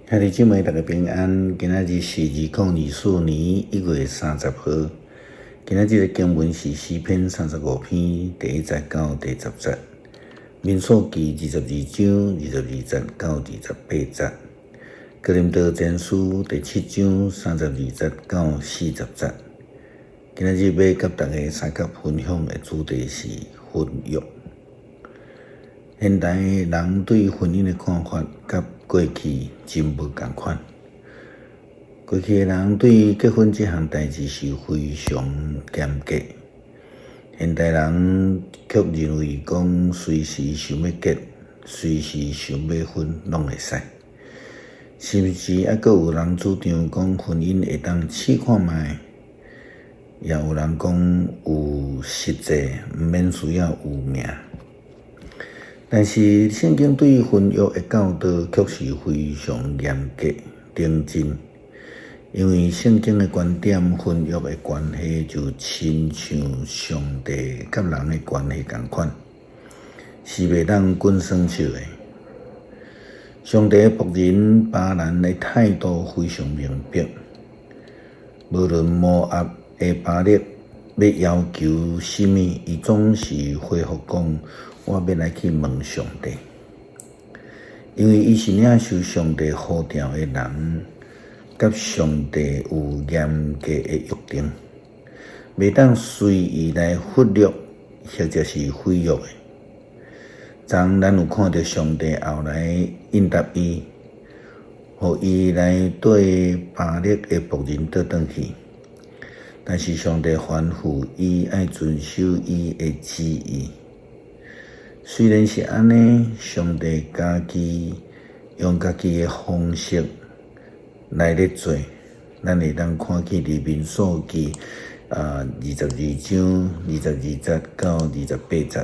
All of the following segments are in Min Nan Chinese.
兄弟姊妹，大家平安。今仔日是2024年1月30號。今仔日的經文是詩篇35篇第1節到第10節，民數記22章22節到28節，哥林多前書第7章32節到40節。今仔日欲佮大家相佮分享的主題是婚約。現代人對婚姻的看法，佮過去真無仝款。過去的人對結婚這項代誌是非常嚴格，現代人卻認為講隨時想欲結，隨時想欲分，攏會使。甚至猶閣有人主張講婚姻會當試看覓，也有人講有實際，毋免需要有名。但是聖經對婚約的教導卻是非常嚴格認真，因為聖經的觀點，婚約的關係就親像上帝佮人的關係仝款，是袂當滾耍笑的。上帝僕人巴蘭的態度非常明白，無論摩押的巴勒欲要求啥物，伊總是回覆講：我欲來去問上帝，因為伊是領受上帝呼召的人，佮上帝有嚴格的約定，袂當隨意來忽略或者是毀約的。昨咱有看著上帝後來應答伊，予伊來綴巴勒的僕人倒轉去，但是上帝吩咐伊愛遵守伊的旨意。雖然是按呢，上帝家己用家己的方式來咧做，咱會當看見佇民數記22章22節到28節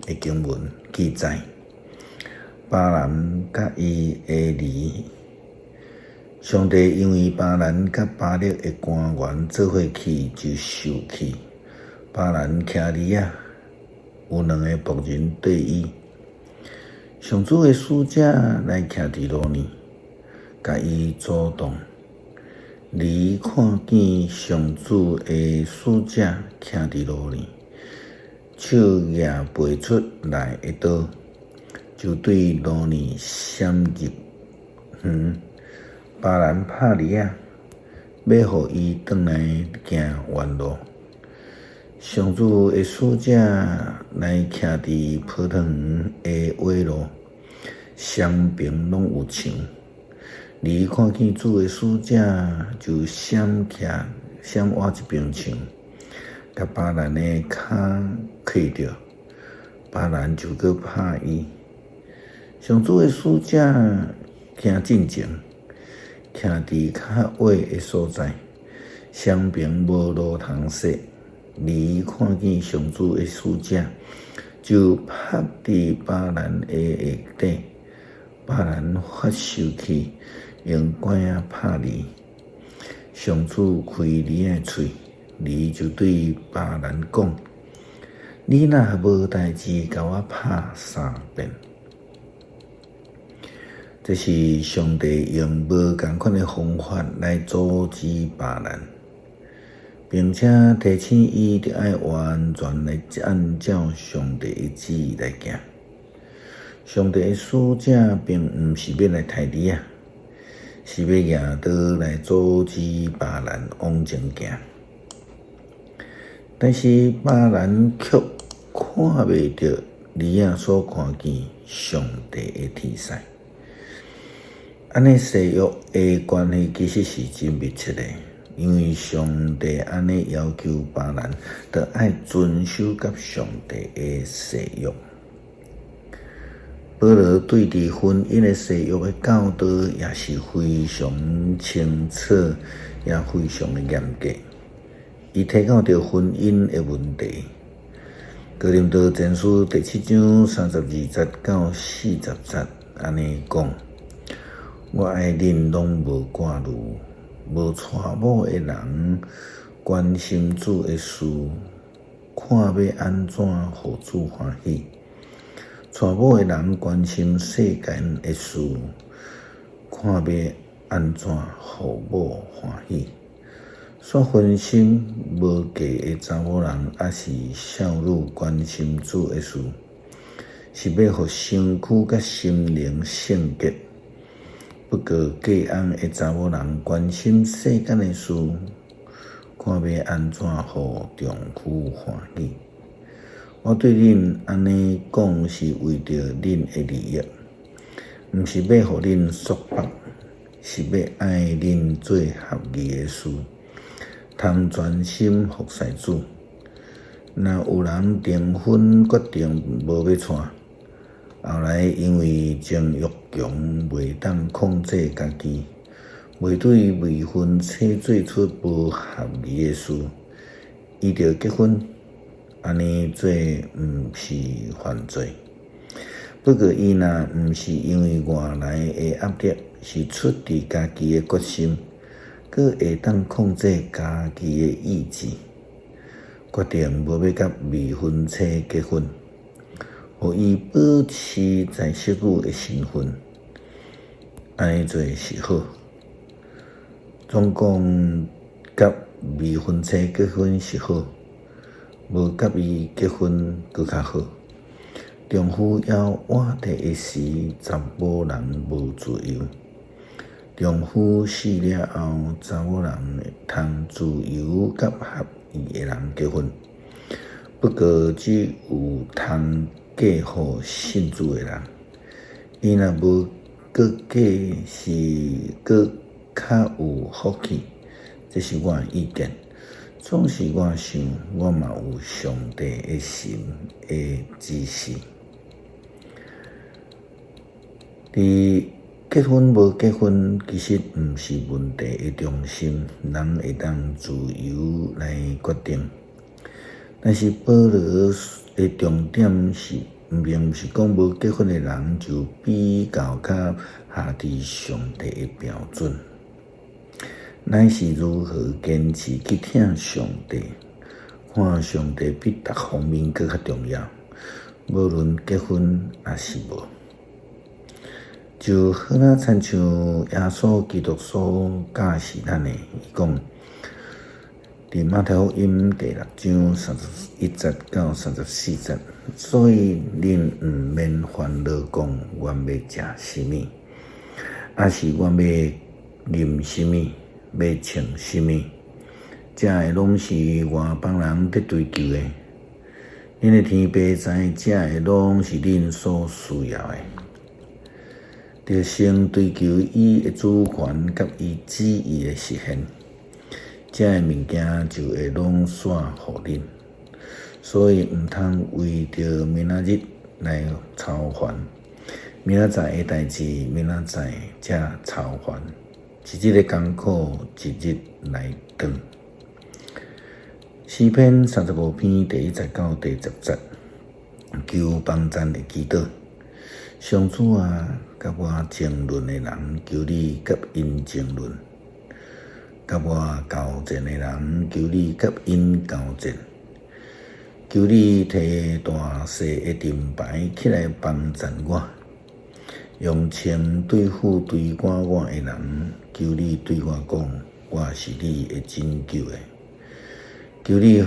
的經文記載，巴蘭佮伊的驢，上帝因為巴蘭佮巴勒的官員做伙去，就受氣。巴蘭騎驢仔，有兩个僕人綴伊。上主的使者來徛佇路呢，共伊阻擋。驢看見上主的使者徛佇路呢，手攑拔出來的刀，就對路呢閃入園。巴蘭拍驢仔，欲予伊轉來行原路。上主的使者來徛佇葡萄園的尾路，雙爿攏有牆。驢看見主的使者，就閃徛閃倚一邊牆，共巴蘭的跤扣著，巴蘭就閣拍伊。上主的使者行進前，徛佇較倚的所在，雙爿無路通踅。驢看見上主的使者，就伏佇巴蘭的下底。巴蘭發受氣，用拐仔拍驢。上主開驢的喙，驢就對巴蘭講：你若無代誌，共我拍三遍。這是上帝用無仝款的方法來阻止巴蘭。並且提醒伊著愛完全來按照上帝的旨意來行。上帝的使者並毋是欲來刣驢仔，是欲舉刀來阻止巴蘭往前行。但是巴蘭卻看袂著驢仔所看見上帝的天使。按呢誓約的關係其實是真密切的。因為上帝按呢要求巴蘭，著愛遵守佮上帝的誓約。保羅對佇婚姻的誓約的教導也是非常清楚，也非常的嚴格。伊提到著婚姻的問題，哥林多前書第7章32節到40節按呢講：我愛恁攏無掛慮。無娶某的人關心主的事，看欲按怎予主歡喜；娶某的人關心世間的事，看看欲按怎予某歡喜。煞分心無嫁的查某人，抑是少女關心主的事，是欲予身軀佮心靈聖潔。不過嫁翁的查某人關心世間的事，看欲按怎予丈夫歡喜。我對恁按呢講，是為著恁的利益，毋是欲予恁束縛，是欲愛恁做合宜的事，通專心服侍主。若有人訂婚決定無欲娶，後來因為情欲強，袂當控制家己，袂對未婚妻做出無合宜的事，伊就結婚，按呢做毋是犯罪。不過伊若毋是因為外來的壓力，是出佇家己的決心，閣會當控制家己的意志，決定無欲佮未婚妻結婚，予伊保持在室女的身份，按呢做是好。總講佮未婚妻結婚是好，無佮伊結婚閣較好。丈夫猶活著的時，查某人無自由；丈夫死了後，查某人會通自由佮合意的人結婚。不過只有通嫁予信主的人。伊若無閣嫁是閣較有福氣，這是我的意見。總是我想，我嘛有上帝的神的指示。佇結婚無結婚，其實毋是問題的中心，人會當自由來決定。但是保羅的重點是，並毋是講無結婚的人就比較較合佇上帝的標準，乃是如何堅持去疼上帝，看上帝比逐方面閣較重要，無論結婚抑是無。就好若親像耶穌基督所教示咱的，伊講，佇馬太福音第六章31節到34節，所以恁毋免煩惱講，阮欲食啥物，抑是阮欲啉啥物，欲穿啥物，這个攏是外邦人佇追求的。恁的天父知，這个攏是恁所需要的。著先追求伊的主權佮伊旨意的實現，這个物件就會攏煞予恁。所以毋通為著明仔日來操煩，明仔載的代誌，明仔載才操煩。一日的艱苦，一日來當。詩篇35篇第一節到第十節，求幫贊的祈禱。上主啊，佮我爭論的人，求你佮𪜶爭論；佮我交戰的人，求你佮𪜶交戰。求你提大細的盾牌起來幫贊我，用槍對付追趕我的人。求你對我講，我是你會拯救的。求你予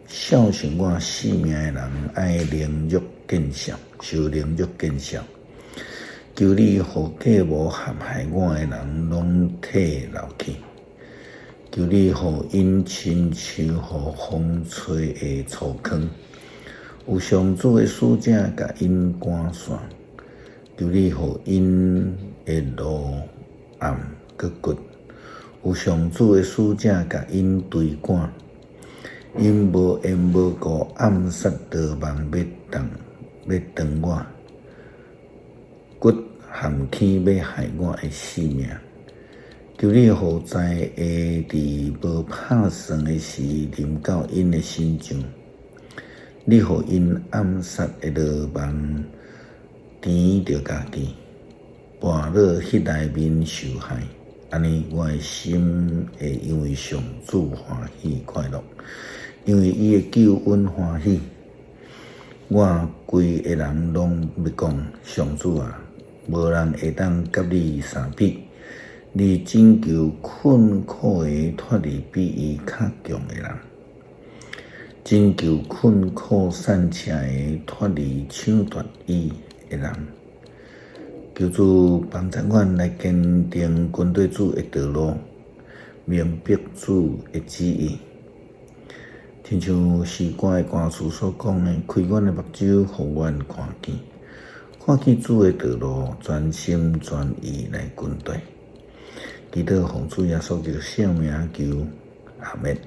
肖想我性命的人愛凌辱見笑，受凌辱見笑。求你予計謀陷害我的人攏退落去。求你予𪜶親像予風吹的粗糠，有上主的使者共𪜶趕散。求你予𪜶的路暗閣骨，有上主的使者共𪜶追趕。𪜶無緣無故暗設羅網欲擋欲斷我，掘陷坑欲害我的性命。求你予災禍佇無拍算的時臨到𪜶的身上，你予𪜶暗殺的羅網纏著家己，跋落彼內面受害。按呢，我的心會因為上主歡喜快樂，因為伊的救恩歡喜。我規个人攏欲講，上主啊，無人會當佮你相比。你拯救困苦的脫離比伊較強的人，拯救困苦散赤的脫離搶奪伊的人。求主幫助阮來堅定跟綴主的道路，明白主的旨意。親像詩歌的歌詞所講的，開阮的目睭，予阮看見，看見主的道路，專心專意來跟綴。祈禱奉主耶穌基督聖名求，阿們。